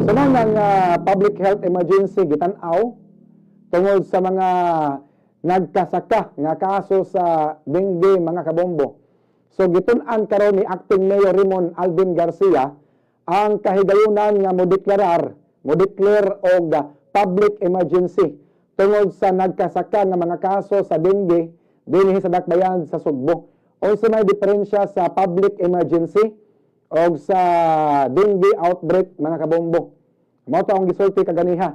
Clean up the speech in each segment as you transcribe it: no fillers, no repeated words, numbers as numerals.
So mao nang public health emergency gitan-aw tungod sa mga nagkasaka nga kaso sa dengue, mga kabombo. So gitun-an karon ni Acting Mayor Raymond Alvin Garcia ang kahigayunan nga mo declare og public emergency tungod sa nagkasaka nga mga kaso sa dengue dinhi sa Dakbayan sa Sugbo. Unsa may diferensya sa public emergency og sa dengue outbreak, mga kabombo? Mao to ang gisulti kaganiha.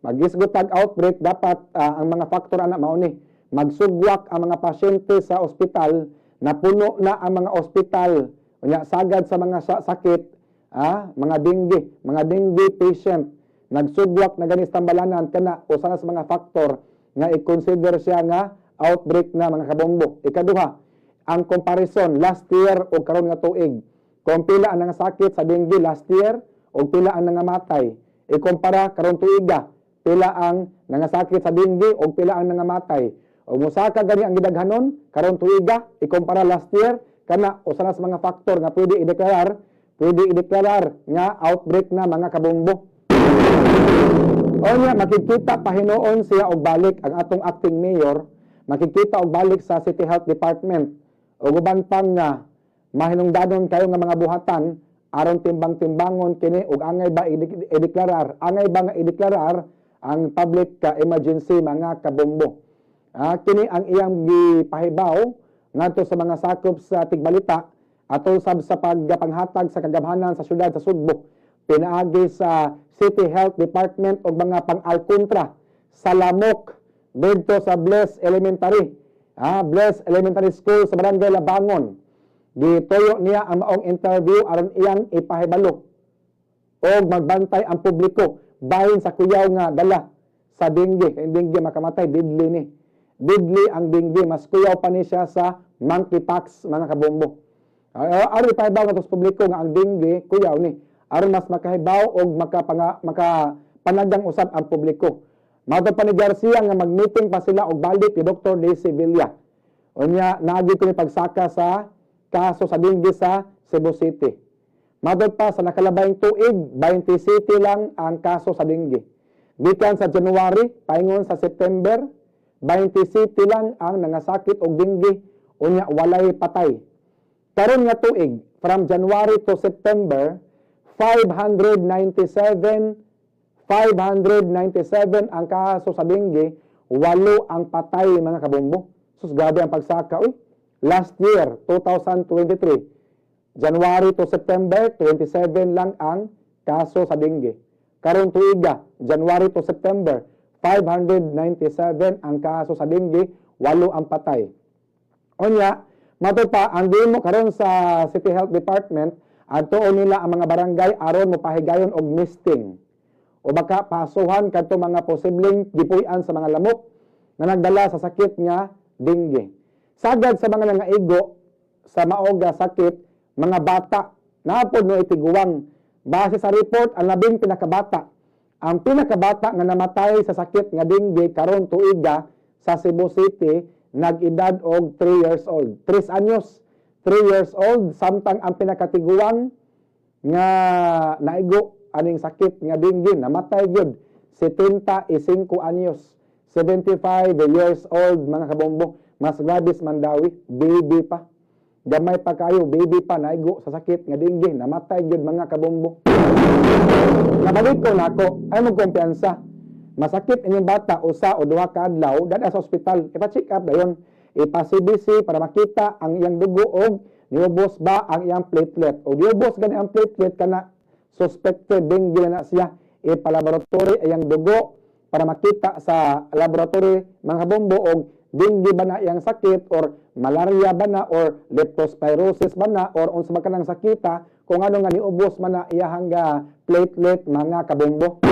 Magisgot tag outbreak, dapat ang mga faktor ana mao ni. Magsugwak ang mga pasyente sa ospital, napuno na ang mga ospital. Unya sagad sa mga sakit, mga dengue patient, nagsugwak na gani sa tambalanan, kana usa na sa mga faktor nga i-consider siya nga outbreak na, mga kabombo. Ikaduha, ang comparison last year o karon nga tuig. Kung pila ang nangasakit sa dengue last year o pila ang nangamatay, ikumpara karon tuiga, pila ang nangasakit sa dengue o pila ang nangamatay. O musaka gani ang gidaghanon karon tuiga ikumpara last year, kana usa na sa mga faktor nga pwede ideklarar nga outbreak na, mga kabombo. O niya, makikita pahinuon siya og balik ang atong acting mayor, makikita og balik sa City Health Department ug uban pang nga mahinungdanon kayo nga mga buhatan aron timbang-timbangon kini ug angay ba nga ideklarar ang public emergency, mga kabombo. Kini ang iyang gipahibaw ngadto sa mga sakop sa tigbalita atol sab sa pagpanghatag sa kagamhanan sa syudad sa Sugbo pinaagi sa City Health Department ug mga pang-alkontra sa lamok didto sa Bless Elementary. Bless Elementary School sa Barangay Labangon. Gituyo niya ang maong interview aron iyang ipahibalo og magbantay ang publiko bahin sa kuyaw nga dala sa dengue. Kay dengue makamatay, deadly ni. Deadly ang dengue, mas kuyaw pa ni siya sa monkeypox, mga kabombo. Aron ipahibaw nga sa publiko nga ang dengue kuyaw ni. Aron mas makahibaw og makapanagang usab ang publiko. Matod pa ni Garcia nga mag-meeting pa sila og balik ni Dr. Daisy Villa. Unya naagi ko ni pagsaka sa kaso sa dengue sa Cebu City. Matod pa sa nakalabayng tuig, 27 lang ang kaso sa dengue. Gikan sa January paingon sa September, 27 lang ang nangasakit og dengue, unya walay patay. Karon nga tuig, from January to September, 597 597 ang kaso sa dengue, 8 ang patay, mga kabombo. Sus, grabe ang pagsaka uy. Last year, 2023, January to September, 27 lang ang kaso sa dengue. Karon tuiga, January to September, 597 ang kaso sa dengue, 8 ang patay. Unya, matod pa, ang demo karon sa City Health Department, adtuon nila ang mga barangay aron mopahigayon og misting. O baka pasuhan kadto mga posibleng gipuy-an sa mga lamok nga nagdala sa sakit nga dengue. Sagad sa mga nangaigo sa maoga sakit, mga bata, napod no itiguang. Base sa report, ang labing pinakabata, ang pinakabata nga namatay sa sakit nga dengue karon tuiga sa Cebu City, nag-edad og 3 years old. 3 anyos. 3 years old, samtang ang pinakatiguang nga naigo aning sakit nga dengue, namatay gyud, 75 anyos. 75 years old, mga kabombo. Mas grabe sa Mandawi, baby pa. Gamay pa kayo, baby pa, naigo sa sakit nga dengue, namatay gyud, mga kabombo. Nabalik ko nako, ay magkumpiyansa. Masakit inyong bata usa o duha ka adlaw, dada sa ospital, ipa-check up dayon, ipa-CBC para makita ang iyang dugo og niubos ba ang iyang platelet. O niubos gani ang platelet, kana suspected dengue na siya. Ipa-laboratory iyang dugo para makita sa laboratory, mga kabombo, og dengue ba na iyang sakit or malaria ba na or leptospirosis ba na or unsa ba kanang sakita, kung ano nga niubos man na iyahang platelet, mga kabombo.